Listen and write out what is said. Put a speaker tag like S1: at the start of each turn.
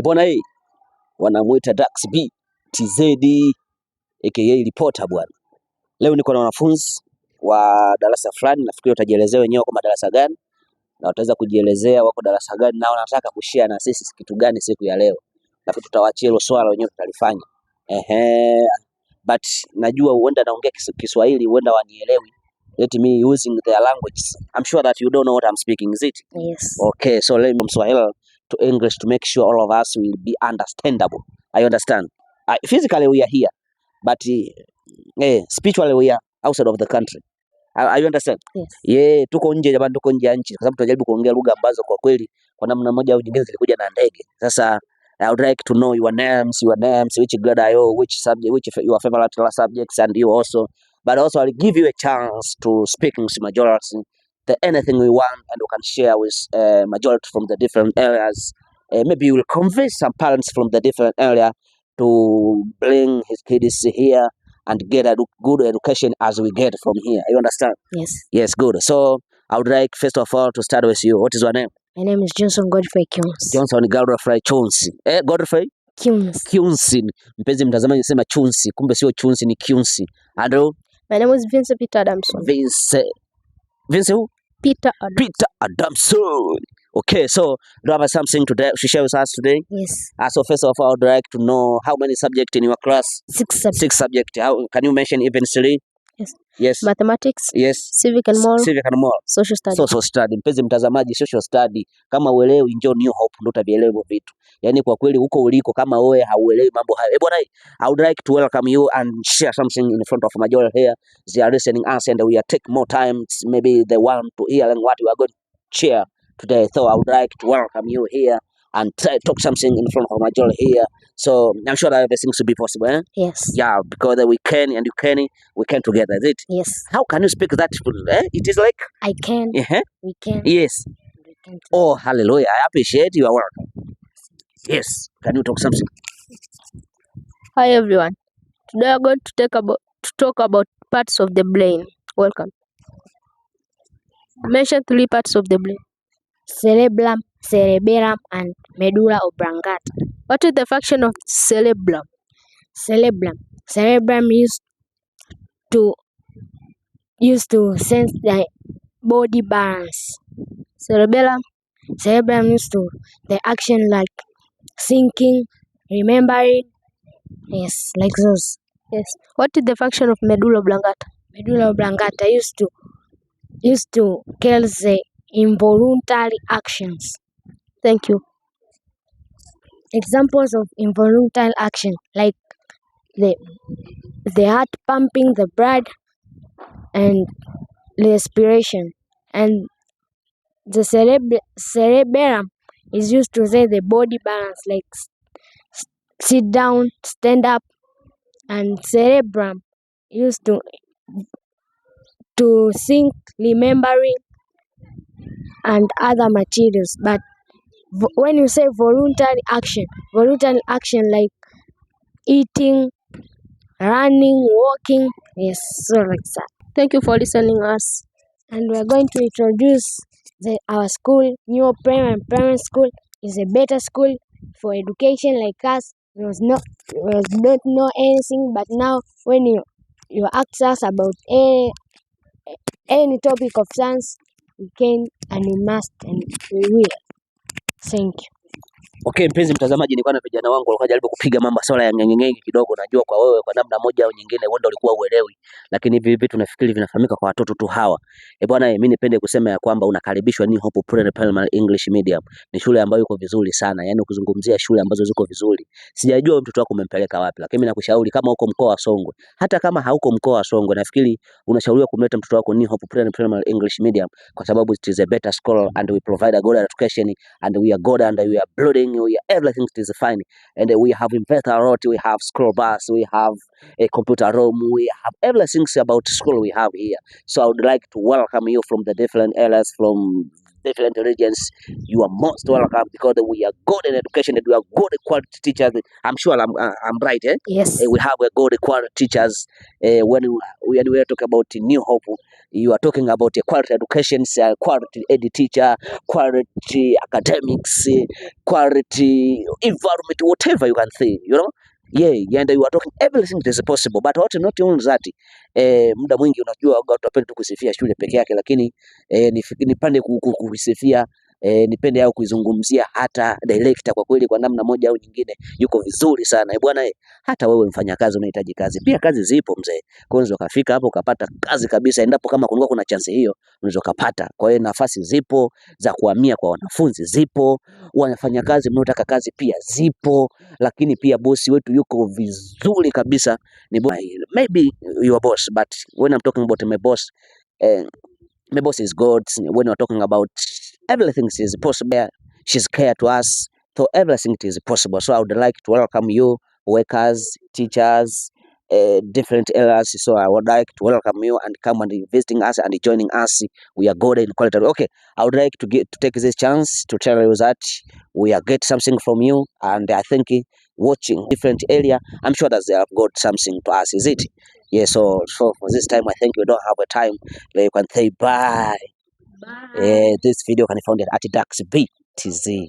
S1: Bwana wanamuita Dax B TZ aka reporter bwana. Leo niko na wanafunzi wa darasa fulani, nafikiri watajielezea wenyewe kwa darasa gani na wataweza kujielezea wako darasa gani na wanataka kushare na sisi kitu gani siku ya leo. Nafikiri tutawaachia hilo swala wenyewe tutalifanya. But najua huenda naongea Kiswahili, huenda wanielewi. Let me using their language. I'm sure that you don't know what I'm speaking, is it?
S2: Yes.
S1: Okay, so let me from Swahili to English to make sure all of us will be understandable. I understand. Physically we are here, but spiritually we are outside of the country. I understand?
S2: Yes.
S1: Yeah, tuko nje jamani, tuko nje ya nchi kwa sababu tunajaribu kuongea lugha ambazo kwa kweli kwa namna moja au nyingine zilikuja na ndege. Sasa I would like to know your names, which grade are you, which subject, which your favorite subjects, and you also. But also I'll give you a chance to speak in majority, anything we want, and we can share with majority from the different areas. Maybe you will convince some parents from the different area to bring his kids here and get a good education as we get from here. You understand?
S2: Yes.
S1: Yes, good. So I would like first of all to start with you. What is your name?
S2: My name is Johnson Godfrey Kiunsi.
S1: Johnson Godfrey Chunsi. Godfrey?
S2: Kiunsi.
S1: Kiunsi. Mpenzi mtazamaji sema Chunsi, kumbe sio Chunsi ni Kiunsi. And
S2: my name is Vincent Peter Adamson.
S1: Vincent who?
S2: Peter Adamson.
S1: Peter Adamson. Okay, so do you have something to share with us today?
S2: Yes.
S1: So first of all, I would like to know how many subjects in your class?
S2: 6 subjects.
S1: 6 subjects. How can you mention even 3?
S2: Yes.
S1: Yes.
S2: Mathematics.
S1: Yes.
S2: Civic and moral.
S1: Civic and moral.
S2: Social study.
S1: Social study. Mpenzi mtazamaji, social study kama uelewi njoo New Hope ndo utavielewa vitu. Yaani kwa kweli huko uliko kama wewe hauelewi mambo hayo. Bwana, I would like to welcome you and share something in front of Major here. They are listening us and we are take more time. Maybe they want to hear what we are going to share today. So I would like to welcome you here and try talk something in front of Major here. So I'm sure that everything should be possible, eh?
S2: Yes.
S1: Yeah, because we can and you can, we can together, is it?
S2: Yes.
S1: How can you speak that? It is like
S2: I can. We can.
S1: Yes.
S2: We can.
S1: Oh, hallelujah! I appreciate your work. Yes. Can you talk something?
S2: Hi everyone. Today we are going to talk about parts of the brain. Welcome. Mention 3 parts of the brain: cerebellum, cerebellum, and medulla oblongata. What is the function of cerebellum? Cerebellum used to sense the body balance. Cerebellum used to the action like thinking, remembering. Yes, like those. Yes. What is the function of medulla oblongata? Medulla oblongata used to kill the involuntary actions. Thank you. Examples of involuntary action like the heart pumping the blood and respiration, and the cerebellum is used to say the body balance like sit down, stand up, and cerebrum used to think, remembering, and other materials. But when you say voluntary action like eating, running, walking, yes, so like that. Thank you for listening us. And we are going to introduce our school. New Primary School is a better school for education like us. We don't know anything, but now when you ask us about any topic of science, we can and we must and we will. Thank you.
S1: Okay, mpenzi mtazamaji, nilikuwa na vijana wangu walikuwa jaribu kupiga mambo swala ya ngengenge kidogo. Najua kwa wewe kwa namna moja au nyingine wewe ulikuwa uelewi, lakini hivi vitu nafikiri vinafahamika kwa watoto tu hawa. Bwana, mimi nipende kusema ya kwamba unakaribishwa New Hope Primary English Medium. Ni shule ambayo iko vizuri sana. Yaani ukizungumzia shule ambazo ziko vizuri, sijajua mtoto wako umempeleka wapi, lakini mimi nakushauri kama uko mkoa wa Songwe, hata kama hauko mkoa wa Songwe, nafikiri unashauriwa kumleta mtoto wako New Hope Primary English Medium kwa sababu it is a better school and we provide a good education and we are good and we are building, we are everything is fine, and we have invested a lot. We have school bus, we have a computer room, we have everything about school we have here. So I would like to welcome you from the different areas, from different regions, you are most welcome because we are good in education and we are good quality teachers. I'm sure I'm right, eh?
S2: Yes.
S1: We have a good quality teachers. When we are talking about New Hope, you are talking about a quality education, quality ed teacher, quality academics, quality environment, whatever you can say, you know. Yeah, and you are talking everything that is possible, but what not only that. Muda mwingi unajua watu wapende tu kusifia shule peke yake, lakini nipande kuisifia nipende au kuizungumzia hata director. Kwa kweli kwa namna moja au nyingine yuko vizuri sana bwana. Hata wewe mfanyakazi unahitaji kazi pia, kazi zipo mzee, kwa hiyo unaweza kufika hapo ukapata kazi kabisa, endapo kama kulikuwa kuna chance hiyo unaweza kupata. Kwa hiyo nafasi zipo za kuhamia kwa wanafunzi, zipo wafanyakazi mnaotaka kazi pia zipo, lakini pia bosi wetu yuko vizuri kabisa. Ni maybe your boss, but when I'm talking about my boss, my boss is good. When we're talking about everything is possible, she's care to us, so everything is possible. So I would like to welcome you, workers, teachers, different areas. So I would like to welcome you and come and visiting us and joining us. We are good in quality. Okay, I would like to take this chance to tell you that we are get something from you, and I think watching different area, I'm sure that they have got something to us. Is it? Yeah. So for this time, I think we don't have a time. You can say bye.
S2: Bye.
S1: This video can be found at Dax BTZ.